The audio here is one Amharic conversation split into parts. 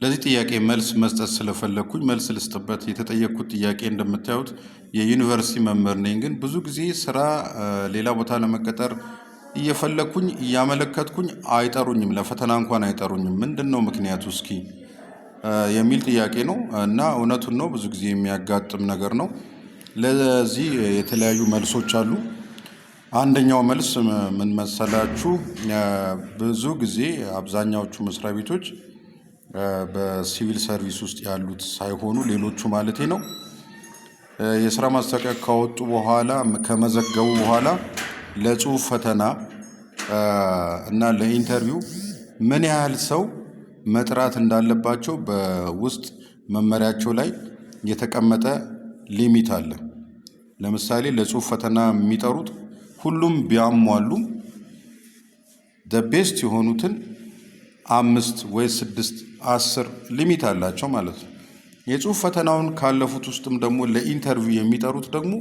ለዚህ ጥያቄ መልስ መስጠት ስለፈለግኩኝ መልስ ልስጥበት። የተጠየቅኩት ጥያቄ እንደምታዩት የዩኒቨርሲቲ መምህር ነኝ፣ ግን ብዙ ጊዜ ስራ ሌላ ቦታ ለመቀጠር እየፈለግኩኝ እያመለከትኩኝ አይጠሩኝም፣ ለፈተና እንኳን አይጠሩኝም። ምንድን ነው ምክንያቱ እስኪ የሚል ጥያቄ ነው። እና እውነቱን ነው፣ ብዙ ጊዜ የሚያጋጥም ነገር ነው። ለዚህ የተለያዩ መልሶች አሉ። አንደኛው መልስ ምን መሰላችሁ? ብዙ ጊዜ አብዛኛዎቹ መስሪያ ቤቶች፣ በሲቪል ሰርቪስ ውስጥ ያሉት ሳይሆኑ ሌሎቹ ማለቴ ነው፣ የስራ ማስታወቂያ ካወጡ በኋላ፣ ከመዘገቡ በኋላ ለጽሁፍ ፈተና እና ለ interview ምን ያህል ሰው መጥራት እንዳለባቸው በውስጥ መመሪያቸው ላይ የተቀመጠ limit አለ። ለምሳሌ ለጽሁፍ ፈተና የሚጠሩት ሁሉም ቢያሟሉ the best የሆኑትን አምስት ወይ ስድስት፣ 10 limit አላቸው ማለት ነው። የጽሁፍ ፈተናውን ካለፉት ውስጥም ደግሞ ለ interview የሚጠሩት ደግሞ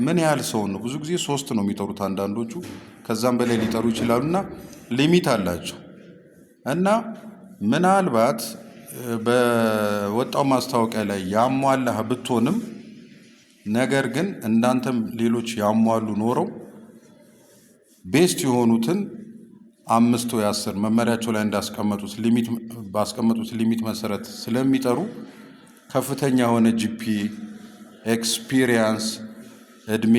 ምን ያህል ሰውን ነው? ብዙ ጊዜ ሶስት ነው የሚጠሩት፣ አንዳንዶቹ ከዛም በላይ ሊጠሩ ይችላሉ። እና limit አላቸው። እና ምናልባት በወጣው ማስታወቂያ ላይ ያሟላህ ብትሆንም ነገር ግን እንዳንተም ሌሎች ያሟሉ ኖረው best የሆኑትን አምስት ወይ 10 መመሪያቸው ላይ እንዳስቀመጡት limit ባስቀመጡት limit መሰረት ስለሚጠሩ ከፍተኛ የሆነ GPA፣ experience፣ እድሜ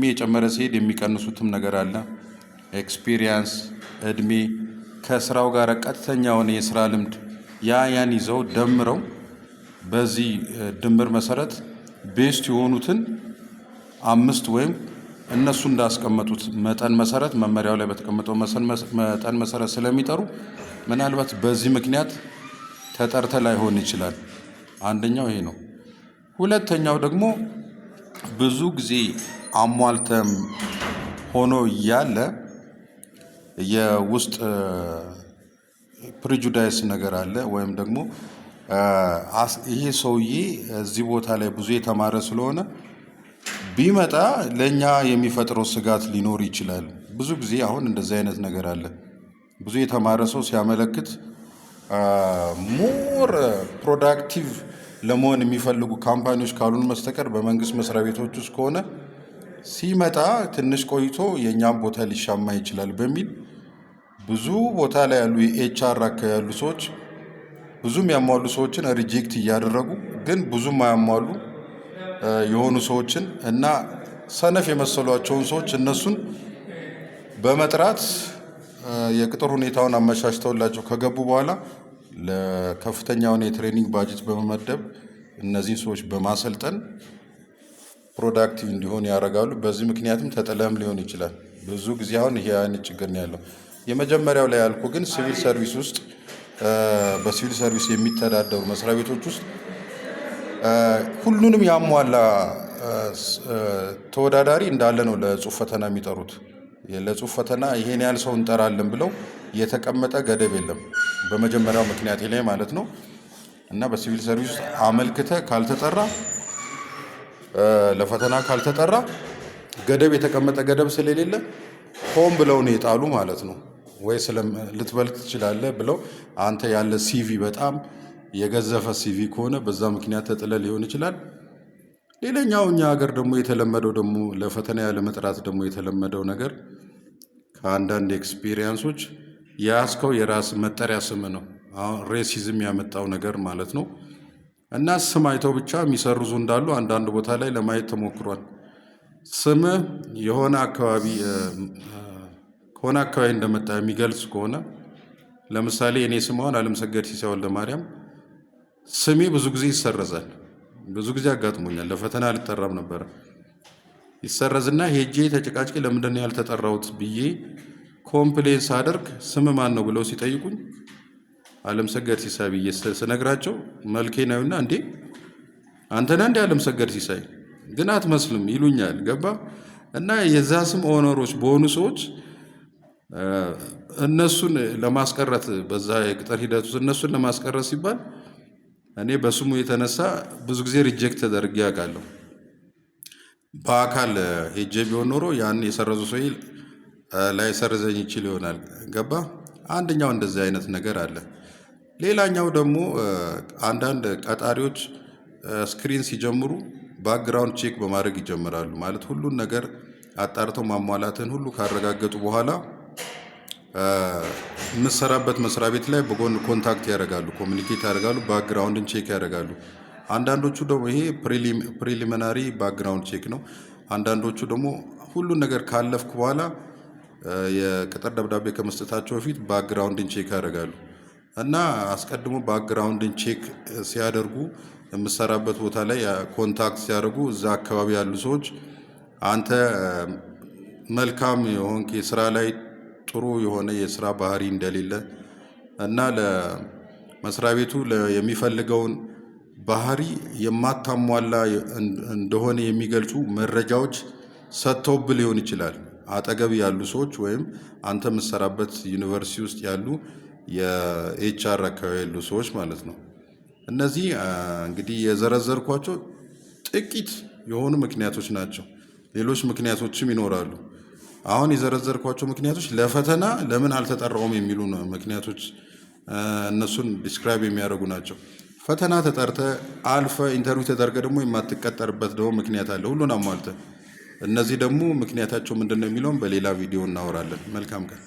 እየጨመረ ሲሄድ የሚቀንሱትም ነገር አለ። Experience፣ እድሜ፣ ከስራው ጋር ቀጥተኛ የሆነ የስራ ልምድ ያን ይዘው ደምረው በዚህ ድምር መሰረት best የሆኑትን አምስት ወይም እነሱ እንዳስቀመጡት መጠን መሰረት፣ መመሪያው ላይ በተቀመጠው መጠን መሰረት ስለሚጠሩ ምናልባት በዚህ ምክንያት ተጠርተህ ላይሆን ይችላል። አንደኛው ይሄ ነው። ሁለተኛው ደግሞ ብዙ ጊዜ አሟልተም ሆኖ እያለ የውስጥ prejudice ነገር አለ። ወይም ደግሞ ይሄ ሰውዬ እዚህ ቦታ ላይ ብዙ የተማረ ስለሆነ ቢመጣ ለእኛ የሚፈጥረው ስጋት ሊኖር ይችላል። ብዙ ጊዜ አሁን እንደዚህ አይነት ነገር አለ። ብዙ የተማረ ሰው ሲያመለክት more productive ለመሆን የሚፈልጉ company ዎች ካልሆኑ በስተቀር በመንግስት መስሪያ ቤቶች ውስጥ ከሆነ ሲመጣ ትንሽ ቆይቶ የእኛም ቦታ ሊሻማ ይችላል በሚል ብዙ ቦታ ላይ ያሉ የ HR አካባቢ ያሉ ሰዎች ብዙም ያሟሉ ሰዎችን reject እያደረጉ ግን ብዙም አያሟሉ የሆኑ ሰዎችን እና ሰነፍ የመሰሏቸውን ሰዎች እነሱን በመጥራት የቅጥር ሁኔታውን አመቻችተውላቸው ከገቡ በኋላ ለከፍተኛውን የ training budget በመመደብ እነዚህን ሰዎች በማሰልጠን productive እንዲሆን ያደርጋሉ። በዚህ ምክንያትም ተጥለህም ሊሆን ይችላል። ብዙ ጊዜ አሁን ይሄ አይነት ችግር ነው ያለው። የመጀመሪያው ላይ ያልኩ ግን ሲቪል ሰርቪስ ውስጥ፣ በሲቪል ሰርቪስ የሚተዳደሩ መስሪያ ቤቶች ውስጥ ሁሉንም ያሟላ ተወዳዳሪ እንዳለ ነው ለጽሁፍ ፈተና የሚጠሩት። ለጽሁፍ ፈተና ይሄን ያህል ሰው እንጠራለን ብለው የተቀመጠ ገደብ የለም። በመጀመሪያው ምክንያት ላይ ማለት ነው። እና በሲቪል ሰርቪስ ውስጥ አመልክተህ ካልተጠራ፣ ለፈተና ካልተጠራ ገደብ የተቀመጠ ገደብ ስለሌለ ሆን ብለው ነው የጣሉ ማለት ነው። ወይ ልትበልጥ ትችላለህ ብለው አንተ ያለ CV በጣም የገዘፈ CV ከሆነ በዛ ምክንያት ተጥለህ ሊሆን ይችላል። ሌላኛው እኛ ሀገር ደግሞ የተለመደው ደግሞ ለፈተና ያለ መጥራት ደግሞ የተለመደው ነገር ከአንዳንድ experience ኦች የያዝከው የራስ መጠሪያ ስም ነው። አሁን racism ያመጣው ነገር ማለት ነው። እና ስም አይተው ብቻ የሚሰርዙ እንዳሉ አንዳንድ ቦታ ላይ ለማየት ተሞክሯል። ስምህ የሆነ አካባቢ ከሆነ አካባቢ እንደመጣ የሚገልጽ ከሆነ፣ ለምሳሌ እኔ ስም አሁን አለምሰገድ ሲሳይ ወልደማርያም፣ ስሜ ብዙ ጊዜ ይሰረዛል። ብዙ ጊዜ አጋጥሞኛል። ለፈተና አልጠራም ነበረ። ይሰረዝና ሄጄ ተጨቃጭቄ ለምንድን ነው ያልተጠራሁት ብዬ complain ሳደርግ ስም ማን ነው ብለው ሲጠይቁኝ አለምሰገድ ሲሳይ ብዬ ስነግራቸው መልኬን ያዩና "እንዴ፣ አንተ ነህ እንዴ አለምሰገድ ሲሳይ? ግን አትመስልም" ይሉኛል። ገባ? እና የዛ ስም owner ኦች በሆኑ ሰዎች እነሱን ለማስቀረት፣ በዛ የቅጥር ሂደት ውስጥ እነሱን ለማስቀረት ሲባል እኔ በስሙ የተነሳ ብዙ ጊዜ reject ተደርጌ አውቃለሁ። በአካል ሄጄ ቢሆን ኖሮ ያን የሰረዙ ሰው ላይሰርዘኝ ይችል ይሆናል። ገባ? አንደኛው እንደዚህ አይነት ነገር አለ። ሌላኛው ደግሞ አንዳንድ ቀጣሪዎች screen ሲጀምሩ background check በማድረግ ይጀምራሉ። ማለት ሁሉን ነገር አጣርተው ማሟላትን ሁሉ ካረጋገጡ በኋላ የምትሰራበት መስሪያ ቤት ላይ በጎን contact ያደርጋሉ፣ communicate ያደርጋሉ፣ background ን check ያደርጋሉ። አንዳንዶቹ ደግሞ ይሄ preliminary background check ነው። አንዳንዶቹ ደግሞ ሁሉን ነገር ካለፍኩ በኋላ የቅጥር ደብዳቤ ከመስጠታቸው በፊት background ን check ያደርጋሉ። እና አስቀድሞ background ን check ሲያደርጉ፣ የምትሰራበት ቦታ ላይ contact ሲያደርጉ፣ እዛ አካባቢ ያሉ ሰዎች አንተ መልካም የሆንክ፣ የስራ ላይ ጥሩ የሆነ የስራ ባህሪ እንደሌለ እና ለመስሪያ ቤቱ የሚፈልገውን ባህሪ የማታሟላ እንደሆነ የሚገልጹ መረጃዎች ሰጥተውብህ ሊሆን ይችላል። አጠገብ ያሉ ሰዎች ወይም አንተ የምትሰራበት ዩኒቨርሲቲ ውስጥ ያሉ የ HR አካባቢ ያሉ ሰዎች ማለት ነው። እነዚህ እንግዲህ የዘረዘርኳቸው ጥቂት የሆኑ ምክንያቶች ናቸው። ሌሎች ምክንያቶችም ይኖራሉ። አሁን የዘረዘርኳቸው ምክንያቶች ለፈተና ለምን አልተጠራሁም የሚሉ ምክንያቶች፣ እነሱን describe የሚያደርጉ ናቸው። ፈተና ተጠርተህ አልፈህ interview ተደርገህ ደግሞ የማትቀጠርበት ደግሞ ምክንያት አለ፣ ሁሉን አሟልተህ። እነዚህ ደግሞ ምክንያታቸው ምንድን ነው የሚለውን በሌላ ቪዲዮ እናወራለን። መልካም ቀን።